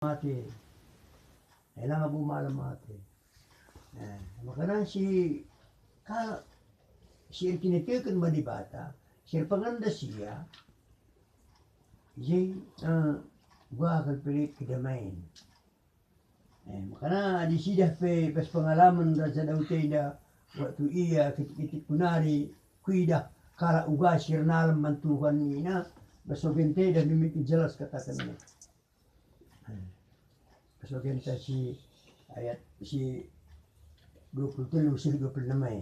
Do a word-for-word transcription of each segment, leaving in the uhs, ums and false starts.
ate. Eh, la ngabo malem ate. Eh, makana si kalak si erkiniteken man Dibata, si erpengendes ia, je, eh, uga kal pe lit kedamain. Eh, makana adi sidah pe bas pengalaman Raja Daud enda, waktu ia kitik-kitik ku nari, kuidah kalak uga si ernalem man Tuhan nina, bas ogen enda demikian jelas katakenna. Eh, bas ogen ta si ayat si dua puluh telu seh dua puluh enem e.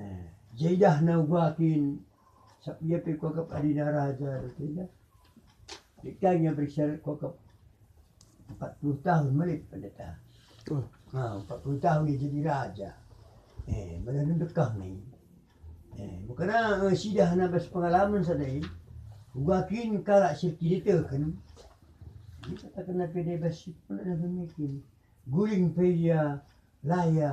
Eh, je idahna uga kin, sap ia pe kuakap adina raja rutena. Lit ka nge beriksa kuakap empat puluh tahun melit pendeta. Oh. Ha, empat puluh tahun ia jadi raja. Eh, mana nendekah ni. Eh, makana, eh, sidahna bas pengalaman sada i, uga kin kalak si erkiniteken. Ikatakenna pe deba si pernah demikian. Guling pe ia, la ia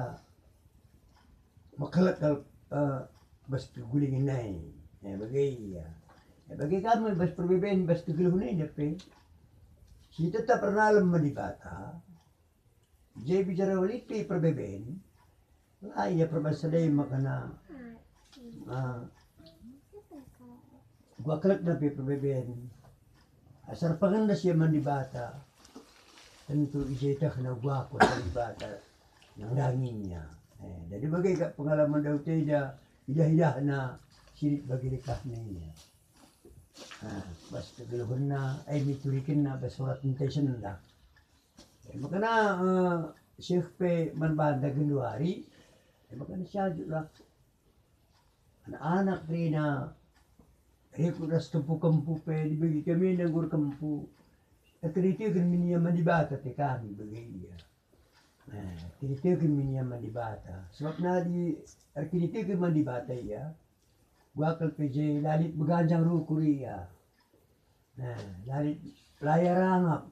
mekelek kal, eh, bas kegulingen nai. Eh, bage ia. Eh, bage kami bas perbeben, bas kegeluhen enda pe. Si tetap ernalem man Dibata. Je bicara lit pe perbeben, la ia perbasadai makana, ah, uga kelekna pe perbeben. Asal pengendes ia man Dibata, tentu i je ietehna uga kuasa Dibata nandanginya. Eh, jadi bage kap pengalaman Daud enda, idah-idahna si lit bage dekahna ia. Ah, bas kegeluhenna, eh, miturikenna bas surat ntah sendah. E, makana, eh, seh pe man banta genduari, e, makana siajuklah. Anak-anak kerina, rikut ras kempu-kempu pe dibegi kami enda nggo erkempu. Erkiniteken min ia man Dibata te kami bage ia. Nah, erkiniteken min ia man Dibata. Sebab nadi erkiniteken man Dibata ia, uga kal pe je la lit beganjang rukur ia. Nah, la lit, la ia rangap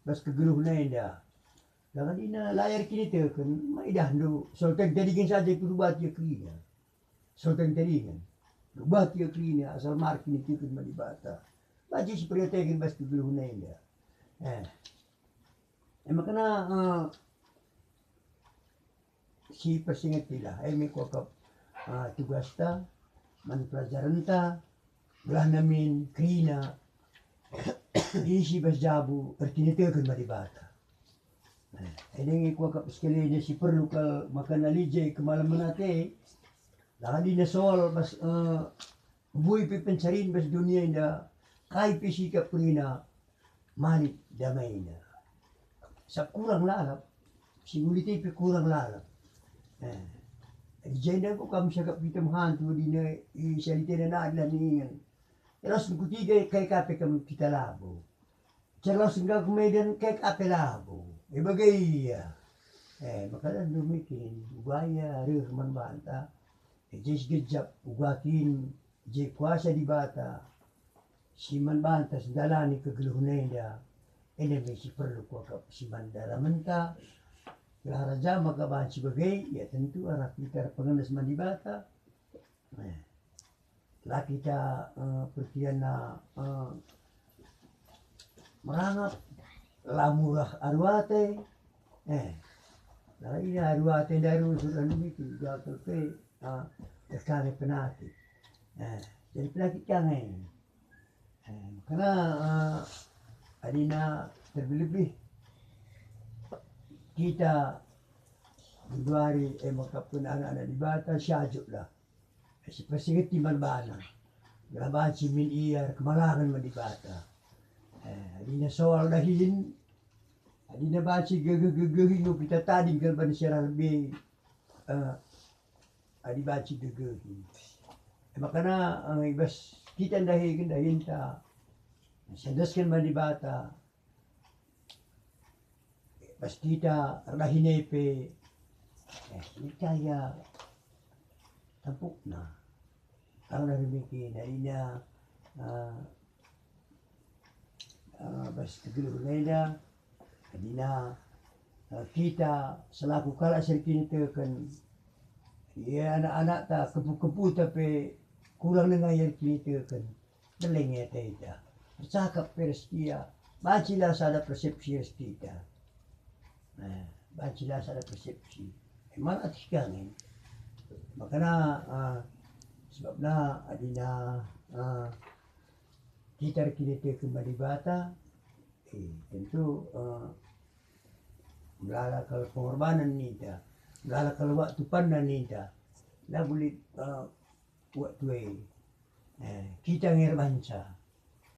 bas kegeluhna enda. Dagandina la ia erkiniteken, ma idahndu, solteng tadingen saja iperubat ia kerina. Solteng tadingen, rubat ia kerina asal mar kiniteken man Dibata. Banci si periateken bas kegeluhna enda. Eh. E makana, eh, si persingetilah, e me kuakap, ah, tugasta man pelajarenta, gelahna min kerina isi bas jabu erkiniteken man Dibata. Nah, e nge kuakap sekali si perlu kal makana lit je kemalemen ate, dagandina soal bas, eh, mbue pe pencarin bas dunia enda, kai pe sikap kerina, ma lit damaina. Sap kurang lalap, si ngulit e pe kurang lalap. Eh, i jenda enggo kam siakap kita mehantu dina i salitena nadi la ningen. Terus engkutiga kai ka pe kam kita labo. Terus enggo ke Medan kai ka pe labo. E bage ia. Eh, makana ndu mikin, uga ia reh man banta. E je si gejap, uga kin je kuasa Dibata si man banta si ndalani kegeluhen enda, enda me si perlu kuakap si man daramenta. Gelah raja maka banci bage, ya tentu arah kita erpengendes man Dibata. Eh, la kita, eh, perkiana, eh, merangap, la murah aru ate. Eh, la ia aru ate ndaru sudah demikian gagal pe, eh, terkena penakit. Eh, jadi penakit jangan. Eh, karena, eh, adina terlebih kita genduari, eh, maka pun anak-anak Dibata, siajuklah. Sipersingeti man bana. Gelah banci min ia erkemalangen man Dibata. Eh, adina soal dahin, adina banci gegeh-gegehi enggo kita tading kal bani si arah lebe, eh, adi banci gegehi. Eh, makana, eh, i bas kita ndahiken dahinta, siendesken man Dibata, bas kita erdahina pe, eh, lit ka ia tampukna. Kalau dari bikin adina, eh, eh, bas kegeluhen enda, adina, eh, kita selaku kalak si erkiniteken, ia anak-anakta, kempu-kemputa pe kurang denga ia erkiniteken. Deleng ia ate ita. Ercakap pe ras ia, Bancilah sada persepsi ras kita. Nah, bancilah sada persepsi. Emang atih kami. Makana, ah, sebabna adina, ah, kita erkiniteken man Dibata, eh, tentu, eh, melala kal pengorbanen ninta, melala kal waktu panna ninta. La bulit, eh, waktu e. Eh, kita nge erbanca.